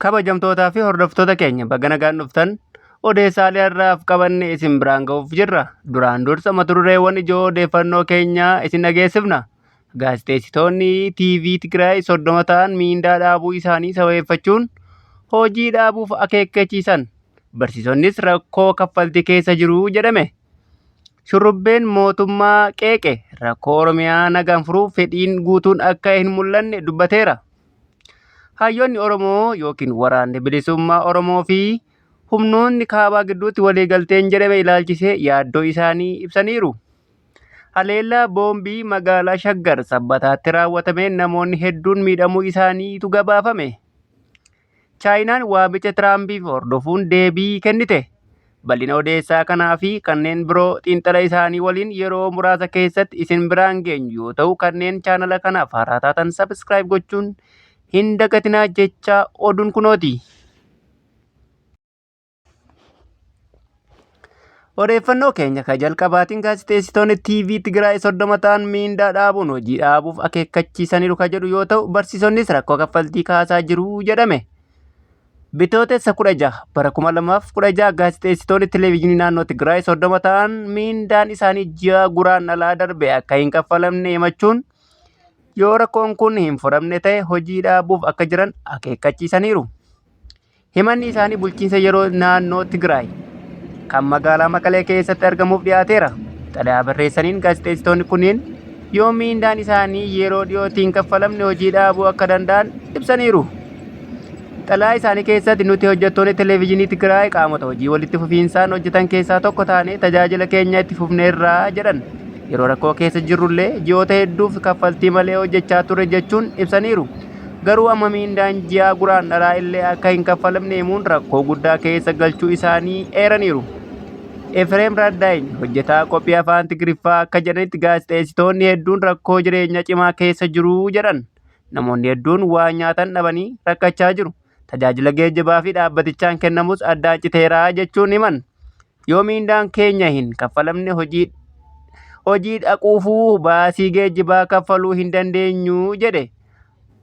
Kabajamtootaa fi hordoftoota keenya baga nagaan dhuftan odeessaalee har'aaf qabanne isin biraan ga'uuf jirra. Duraan dursa mata dureewwan ijoo odeeffannoo keenyaa isin dhageessifna. Gaazexeessitoonni TV Tigraay 30 ta'an miindaa dhaabuu isaanii sababeeffachuun hojii dhaabuuf akeekkachiisan. Barsiisonnis rakkoo kaffaltii keessa jiru jedhame. Shurrubbeen mootummaa qeeqe rakkoo Oromiyaa nagaan furuuf fedhiin guutuun akka hin mul'anne dubbateera. Hayyoonni Oromoo yookiin waraanni bilisummaa Oromoo fi humnoonni kaabaa gidduutti waliigalteen jedhame ilaalchisee yaaddoo isaanii ibsaniiru. Haleellaa boombii magaalaa Shaggar Sabbataatti raawwatameen namoonni hedduun miidhamuu isaaniitu gabaafame. Chaayinaan waamicha Tiraampiif hordofuun deebii kennite. Bal'ina odeessaa kanaa fi kanneen biroo xiinxala isaanii waliin yeroo muraasa keessatti isin biraan geenyu yoo ta'u kanneen chaanala kanaaf haaraa taatan subscribe gochuun hin dagatinaa jechaa oduun kunooti. Odeeffannoo keenya ka jalqabaatiin gaazexeessitoonni TV Tigraay 30 ta'an miindaa dhaabuun hojii dhaabuuf akeekkachiisaniiru ka jedhu yoo ta'u barsiisonnis rakkoo kaffaltii kaasaa jiru jedhame. Bitootessa 16 bara 2016 gaazexeessitoonni televezyiinii naannoo Tigraay 30 ta'an miindaan isaanii ji'a guraandhalaa darbe akka hin kaffalamne himachuun yoo rakkoon kun hin furamne ta'e hojii dhaabuuf akka jiran akeekkachiisaniiru. Himanni isaanii bulchiinsa yeroo naannoo Tigraay kan magaalaa Maqalee keessatti argamuuf dhiyaateera. Xalayaa barreessaniin gaazexeessitoonni kunneen yoo miindaan isaanii yeroo dhiyootti hin kaffalamne hojii dhaabuu akka danda'an ibsaniiru. Xalayaa isaanii keessatti nuti hojjettoonni televezyiinii Tigraay qaamota hojii walitti fufiinsaan hojjetan keessaa tokko taanee tajaajila keenya itti fufneerra jedhan. Yeroo rakkoo keessa jirrullee ji'oota hedduuf kaffaltii malee hojjechaa turre jechuun ibsaniiru. Garuu amma miindaan ji'aa Guraandhalaa illee akka hin kaffalamne himuun rakkoo guddaa keessa galchuu isaanii eeraniiru. Efreem Raddaayiny hojjetaa qophii afaan Tigiriffaa akka jedhanitti gaazexeessitoonni hedduun rakkoo jireenyaa cimaa keessa jiru jedhan. Namoonni hedduun waa nyaatan dhabanii rakkachaa jiru. Tajaajila geejjibaa fi dhaabbatichaan kennamus addaan citeera jechuun himan. Yoo miindaan keenya hin kaffalamne hojii hojii dhaquufuu baasii geejjibaa kaffaluu hin dandeenyu jedhe.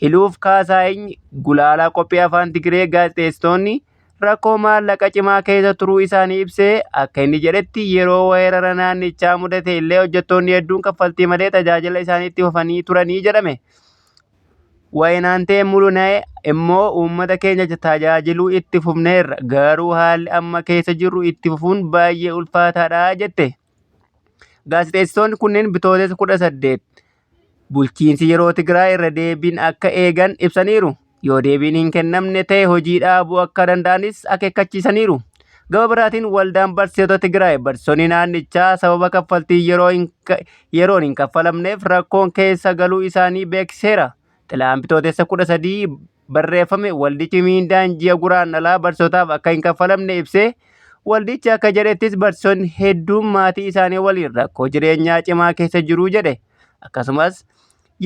Hiluuf Kaasaayiny gulaalaa qophii afaan Tigree gaazexeessitoonni rakkoo maallaqa cimaa keessa turuu isaanii ibsee akka inni jedhetti yeroo weerara naannichaa mudate illee hojjettoonni hedduun kaffaltii malee tajaajila isaanii itti fufanii turanii jedhame. Wayinaantee Mulunaye immoo uummata keenya tajaajiluu itti fufneerra garuu haalli amma keessa jirru itti fufuun baay'ee ulfaataadha jette. Gaazexeessitoonni kunneen Bitootessa 18 bulchiinsi yeroo Tigraay irra deebiin akka eegan ibsaniiru. Yoo deebiin hin kennamne ta'e hojii dhaabuu akka danda'anis akeekkachiisaniiru. Gama biraatiin waldaan barsiisota Tigraay barsiisonni naannichaa sababa kaffaltii yeroo hin yeroon hin kaffalamneef rakkoon keessa galuu isaanii beeksiseera. Xalayaan Bitootessa 13 barreeffame waldichi miindaan ji'a Guraandhalaa barsiisotaaf akka hin kaffalamne ibsee waldichi akka jedhettis barsiisonni hedduun maatii isaanii waliin rakkoo jireenyaa cimaa keessa jiru jedhe. Akkasumas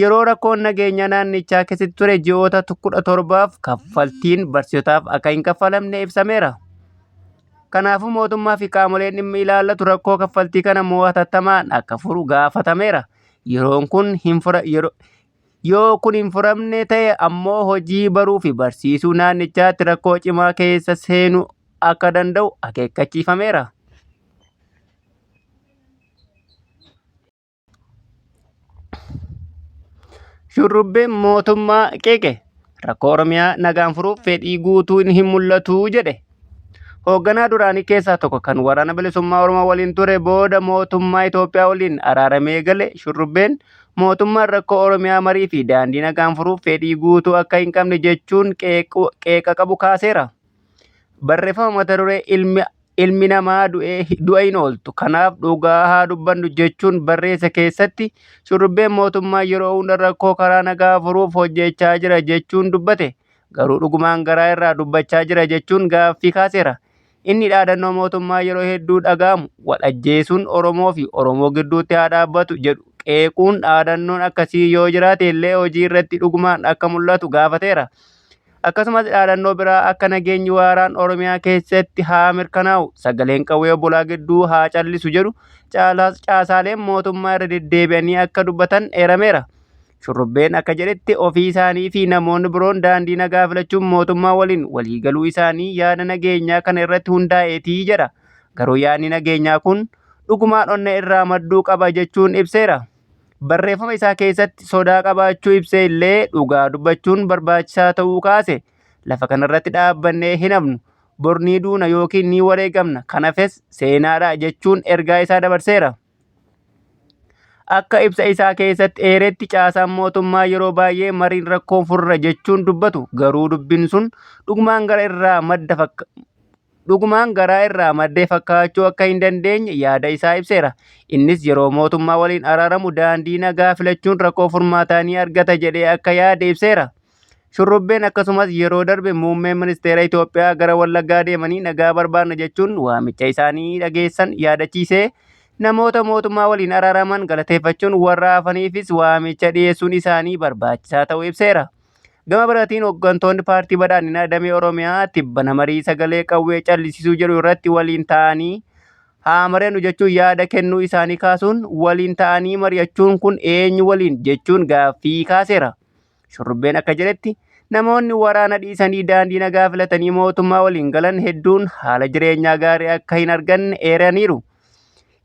yeroo rakkoon nageenyaa naannichaa keessatti ture ji'oota 17f kaffaltiin barsiisotaaf akka hin kaffalamne ibsameera. Kanaafuu mootummaa fi qaamoleen dhimmi ilaallatu rakkoo kaffaltii kana moo hatattamaan akka furu gaafatameera. Yeroon kun hin fura yeroo yoo kun hin furamne ta'e ammoo hojii baruu fi barsiisuu naannichaatti rakkoo cimaa keessa seenuu akka danda'u akeekkachiifameera. Shurrubbeen mootummaa qeeqe rakkoo Oromiyaa nagaan furuuf fedhii guutuun hin mul'atu jedhe. Hoogganaa duraanii keessaa tokko kan waraana bilisummaa Oromoo waliin ture booda mootummaa Itoophiyaa waliin araaramee gale Shurrubbeen mootummaan rakkoo Oromiyaa marii fi daandii nagaan furuuf fedhii guutuu akka hin qabne jechuun qeeqa qabu kaaseera. Barreeffama mata duree ilmi Ilmi namaa du'a hin ooltu. Kanaaf dhugaa haa dubbannu jechuun barreesse keessatti shurrubbeen mootummaa yeroo hunda rakkoo karaa nagaa furuuf hojjechaa jira jechuun dubbate. Garuu dhugumaan garaa irraa dubbachaa jira jechuun gaaffii kaaseera. Inni dhaadannoo mootummaa yeroo hedduu dhaga'amu wal ajjeesuun Oromoo fi Oromoo gidduutti haa dhaabbatu jedhu qeequun dhaadannoon akkasii yoo jiraate illee hojii irratti dhugumaan akka mul'atu gaafateera. Akkasumas dhaadannoo biraa akka nageenyi waaraan Oromiyaa keessatti haa mirkanaa'u, sagaleen qawwee obbolaa gidduu haa callisu jedhu caasaaleen mootummaa irra deddeebi'anii akka dubbatan eerameera. Shurrubbeen akka jedhetti ofii isaanii fi namoonni biroon daandii nagaa filachuun mootummaa waliin waliigaluu isaanii yaada nageenyaa kana irratti hundaa'eetii jedha. Garuu yaadni nageenyaa kun dhugumaan onnee irraa madduu qaba jechuun ibseera. Barreeffama isaa keessatti sodaa qabaachuu ibsee illee dhugaa dubbachuun barbaachisaa ta'uu kaase. Lafa kanarratti dhaabbannee hin hafnu. Bor ni duuna yookiin ni wareegamna. Kan hafes seenaadha jechuun ergaa isaa dabarseera. Akka ibsa isaa keessatti eeretti caasaan mootummaa yeroo baay'ee mariin rakkoo furra jechuun dubbatu. Garuu dubbiin sun dhugumaan gara irraa madda fakka dhugumaan garaa irraa maddee fakkaachuu akka hin dandeenye yaada isaa ibseera. Innis yeroo mootummaa waliin araaramu daandii nagaa filachuun rakkoo furmaataa ni argata jedhee akka yaade ibseera. Shurrubbeen akkasumas yeroo darbe muummeen ministeera Itoophiyaa gara Wallaggaa deemanii nagaa barbaanna jechuun waamicha isaanii dhageessan yaadachiisee namoota mootummaa waliin araaraman galateeffachuun warra hafaniifis waamicha dhiyeessuun isaanii barbaachisaa ta'uu ibseera. Gama biraatiin hooggantoonni paartii badhaadhinaa damee Oromiyaa tibbana marii sagalee qawwee callisiisuu jedhu irratti waliin ta'anii haa mari'annu jechuun yaada kennuu isaanii kaasuun waliin ta'anii mari'achuun kun eenyu waliin jechuun gaaffii kaaseera. Shurrubbeen akka jedhetti namoonni waraana dhiisanii daandii nagaa filatanii mootummaa waliin galan hedduun haala jireenyaa gaarii akka hin arganne eeraniiru.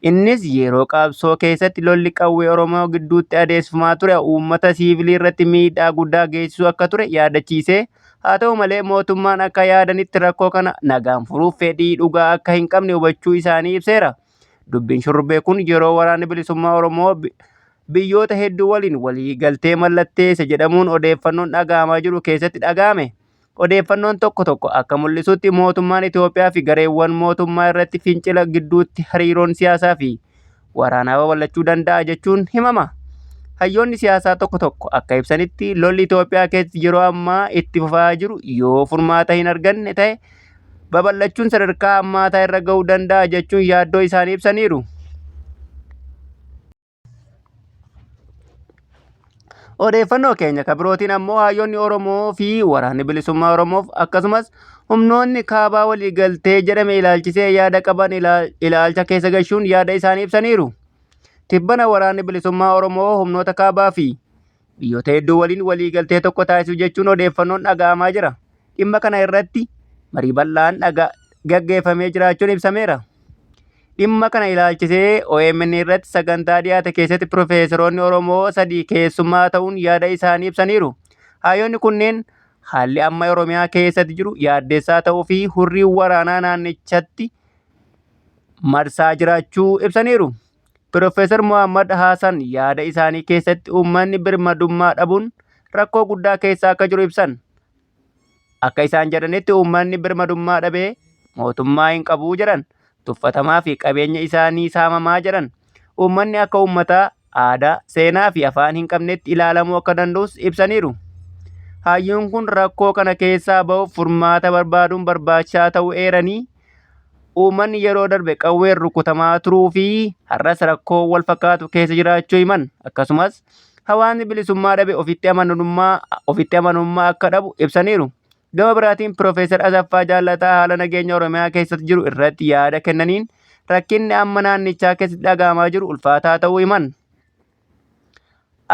Innis yeroo qabsoo keessatti lolli qawwee Oromoo gidduutti adeemsifamaa ture uummata siivilii irratti miidhaa guddaa geessisuu akka ture yaadachiisee haa ta'u malee mootummaan akka yaadanitti rakkoo kana nagaan furuuf fedhii dhugaa akka hin qabne hubachuu isaanii ibseera. Dubbiin shurrubbee kun yeroo waraanni bilisummaa Oromoo biyyoota hedduu waliin walii galtee mallatteesse jedhamuun odeeffannoon dhaga'amaa jiru keessatti dhaga'ame. Odeeffannoon tokko tokko akka mul'isutti mootummaan Itoophiyaa fi gareewwan mootummaa irratti fincila gidduutti hariiroon siyaasaa fi waraanaa babal'achuu danda'a jechuun himama. Hayyoonni siyaasaa tokko tokko akka ibsanitti lolli Itoophiyaa keessatti yeroo ammaa itti fufaa jiru yoo furmaata hin arganne ta'e babal'achuun sadarkaa hammaataa irra ga'uu danda'a jechuun yaaddoo isaanii ibsaniiru. Odeeffannoo keenya kan birootiin ammoo hayyoonni Oromoo fi waraanni bilisummaa Oromoof akkasumas humnoonni kaabaa waliigaltee jedhame ilaalchisee yaada qaban ilaalcha keessa galchuun yaada isaanii ibsaniiru. Tibbana waraanni bilisummaa Oromoo humnoota kaabaa fi biyyoota hedduu waliin waliigaltee tokko taasisuu jechuun odeeffannoon dhaga'amaa jira. Dhimma kana irratti marii bal'aan gaggeeffamee jiraachuun ibsameera. Dhimma kana ilaalchisee OMN irratti sagantaa dhiyaate keessatti piroofeesaroonni Oromoo sadii keessummaa ta'uun yaada isaanii ibsaniiru. Hayyoonni kunneen haalli amma Oromiyaa keessatti jiru yaaddessaa ta'uu fi hurriin waraanaa naannichatti marsaa jiraachuu ibsaniiru. Piroofeesar Mohammad Haasan yaada isaanii keessatti uummanni birmadummaa dhabuun rakkoo guddaa keessa akka jiru ibsan. Akka isaan jedhanitti uummanni birmadummaa dhabee mootummaa hin qabu jedhan. Tuffatamaa fi qabeenya isaanii saamamaa jedhan. Uummanni akka uummataa aadaa, seenaa fi afaan hin qabnetti ilaalamuu akka danda'us ibsaniiru. Hayyuun kun rakkoo kana keessaa ba'uuf furmaata barbaaduun barbaachisaa ta'uu eeranii uummanni yeroo darbe qawween rukutamaa turuu fi har'as rakkoo wal fakkaatu keessa jiraachuu himan. Akkasumas hawaasni bilisummaa dhabe ofitti amanamummaa akka dhabu ibsaniiru. Gama biraatiin Piroofeesar Asaffaa Jaallataa haala nageenya Oromiyaa keessatti jiru irratti yaada kennaniin rakkinni amma naannichaa keessatti dhaga'amaa jiru ulfaataa ta'uu himan.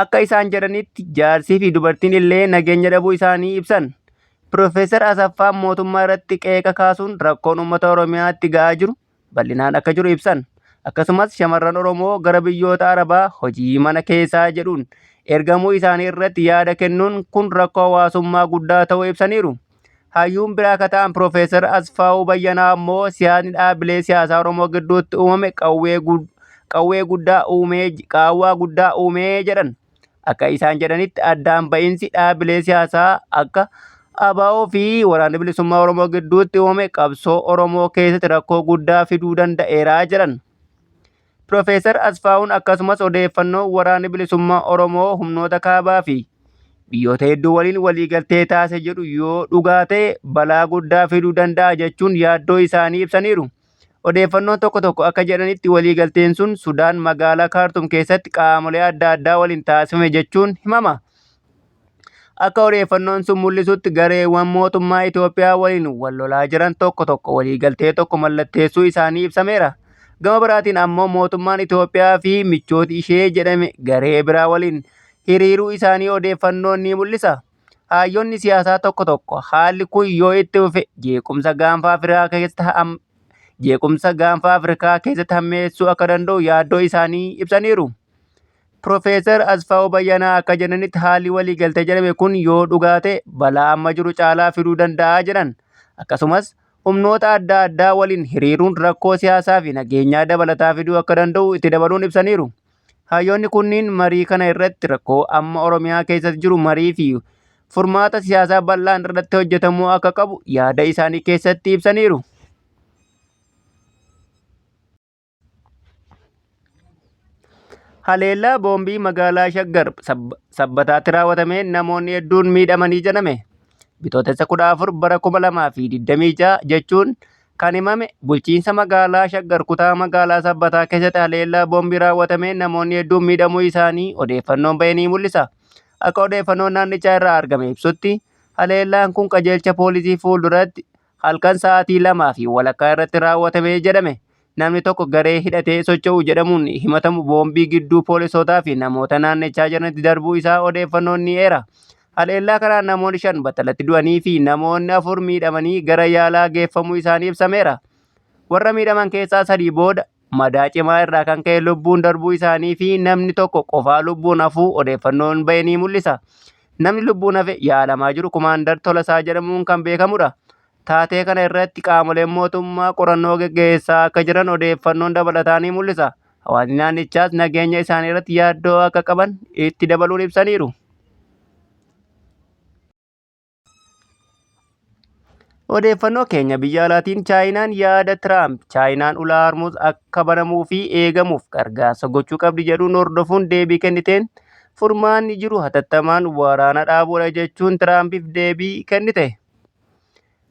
Akka isaan jedhanitti jaarsii fi dubartiin illee nageenya dhabuu isaanii ibsan. Piroofeesar Asaffaan mootummaa irratti qeeqa kaasuun rakkoon uummata Oromiyaatti ga'aa jiru bal'inaan akka jiru ibsan. Akkasumas shamarran Oromoo gara biyyoota Arabaa hojii mana keessaa jedhuun ergamuu isaanii irratti yaada kennuun kun rakkoo hawaasummaa guddaa ta'uu ibsaniiru. Hayyuun biraa akka ta'an Piroofeesar Asfaawu Bayyanaa ammoo siyaasni dhaabbilee siyaasaa Oromoo gidduutti uumame qawwee guddaa uumee qaawwaa guddaa uumee jedhan. Akka isaan jedhanitti addaan ba'iinsi dhaabbilee siyaasaa akka ABO fi Waraana Bilisummaa Oromoo gidduutti uumame qabsoo Oromoo keessatti rakkoo guddaa fiduu danda'eera jedhan. Piroofeesar Asfaawun akkasumas odeeffannoo Waraanni Bilisummaa Oromoo humnoota kaabaa fi biyyoota hedduu waliin waliigaltee taasise jedhu yoo dhugaa ta'e balaa guddaa fiduu danda'a jechuun yaaddoo isaanii ibsaniiru. Odeeffannoon tokko tokko akka jedhanitti waliigalteen sun Sudaan magaalaa Kaartum keessatti qaamolee adda addaa waliin taasifame jechuun himama. Akka odeeffannoon sun mul'isutti gareewwan mootummaa Itoophiyaa waliin wal lolaa jiran tokko tokko waliigaltee tokko mallatteessuu isaanii ibsameera. Gama biraatiin ammoo mootummaan Itoophiyaa fi michooti ishee jedhame garee biraa waliin hiriiruu isaanii odeeffannoon ni mul'isa. Hayyoonni siyaasaa tokko tokko haalli kun yoo itti fufe jeequmsa gaanfa Afrikaa keessatti hammeessuu akka danda'u yaaddoo isaanii ibsaniiru. Piroofeesar Asfaaw Bayyanaa akka jedhanitti haalli waliigaltee jedhame kun yoo dhugaa ta'e balaa amma jiru caalaa fiduu danda'a jedhan. Akkasumas humnoota adda addaa waliin hiriiruun rakkoo siyaasaa fi nageenyaa dabalataa fiduu akka danda'u itti dabaluun ibsaniiru. Hayyoonni kunniin marii kana irratti rakkoo amma Oromiyaa keessatti jiru marii fi furmaata siyaasaa bal'aan irratti hojjetamuu akka qabu yaada isaanii keessatti ibsaniiru. Haleellaa boombii magaalaa Shaggar Sabbataatti raawwatameen namoonni hedduun miidhamanii jedhame. Bitootessa 14 bara 2026 jechuun kan himame bulchiinsa magaalaa Shaggar kutaa magaalaa Sabbataa keessatti haleellaa boombii raawwatameen namoonni hedduun miidhamuu isaanii odeeffannoon bahe ni mul'isa. Akka odeeffannoon naannichaa irraa argame ibsutti haleellaan kun qajeelcha poolisii fuulduratti halkan sa'aatii 2:30 irratti raawwatame jedhame. Namni tokko garee hidhatee socho'u jedhamuun himatamu boombii gidduu poolisootaa fi namoota naannichaa jiranitti darbuu isaa odeeffannoon ni eera. Haleellaa kanaan namoonni 5 battalatti du'anii fi namoonni 4 miidhamanii gara yaalaa geeffamuu isaanii ibsameera. Warra miidhaman keessaa 3 booda madaa cimaa irraa kan ka'e lubbuun darbuu isaanii fi namni tokko qofaa lubbuun hafuu odeeffannoon bahe ni mul'isa. Namni lubbuun hafe yaalamaa jiru Kumaandar Tolasaa jedhamuun kan beekamudha. Taatee kana irratti qaamoleen mootummaa qorannoo geggeessaa akka jiran odeeffannoon dabalataa ni mul'isa. Hawaasni naannichaas nageenya isaanii irratti yaaddoo akka qaban itti dabaluun ibsaniiru. Odeeffannoo keenya biyya alaatiin Chaayinaan yaada Tiraamp Chaayinaan ulaa Hormuuz akka banamuu fi eegamuuf gargaarsa gochuu qabdi jedhuun hordofuun deebii kenniteen furmaanni jiru hatattamaan waraana dhaabuudha jechuun Tiraampiif deebii kennite.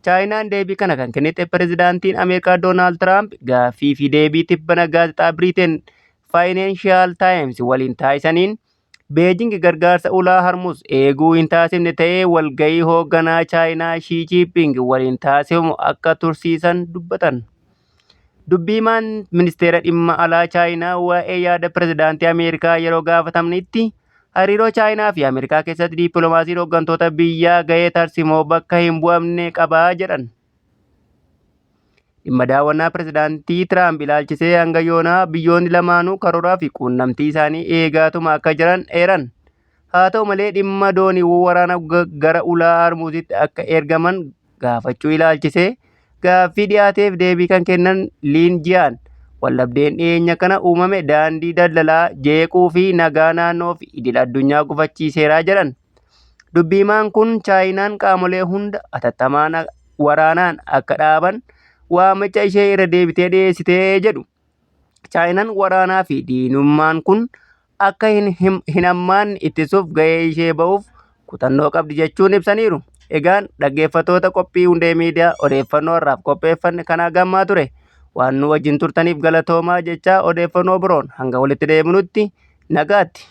Chaayinaan deebii kana kan kennite pirezidaantiin Ameerikaa Doonaald Tiraamp gaaffii fi deebii tibbana gaazexaa Biriiteen Faayinaanshaal Taayims waliin taasisaniin Beejing gargaarsa ulaa Harmuz eeguu hin taasifne ta'ee walgahii hoogganaa Chaayinaa Shii Jiinpiing waliin taasifamu akka tursiisan dubbatan. Dubbiimaan ministeera dhimma alaa Chaayinaa waa'ee yaada pirezidaantii Ameerikaa yeroo gaafatamanitti hariiroo Chaayinaa fi Ameerikaa keessatti dippiloomaasiin hooggantoota biyyaa gahee tarsimoo bakka hin bu'amne qabaa jedhan. Dhimma daawwannaa pirezidaantii Tiraamp ilaalchisee hanga yoonaa biyyoonni lamaanuu karooraa fi quunnamtii isaanii eegaatuma akka jiran eeran. Haa ta'u malee dhimma dooniiwwan waraanaa gara ulaa Hormuuzitti akka ergaman gaafachuu ilaalchisee gaaffii dhiyaateef deebii kan kennan Liin Jiyaan waldhabdeen dhiyeenya kana uumame daandii daldalaa jeequu fi nagaa naannoo fi idil addunyaa gufachiiseera jedhan. Dubbiimaan kun Chaayinaan qaamolee hunda hatattamaan waraanaan akka dhaaban waamicha ishee irra deebitee dhiyeessitee jedhu. Chaayinaan waraanaa fi diinummaan kun akka hin hammaanne ittisuuf gahee ishee ba'uuf kutannoo qabdi jechuun ibsaniiru. Egaan dhaggeeffattoota qophii Hundee Miidiyaa odeeffannoo har'aaf qopheeffanne kanaa gammaa ture. Waan nu wajjin turtaniif galatoomaa jechaa odeeffannoo biroon hanga walitti deebinutti nagaatti.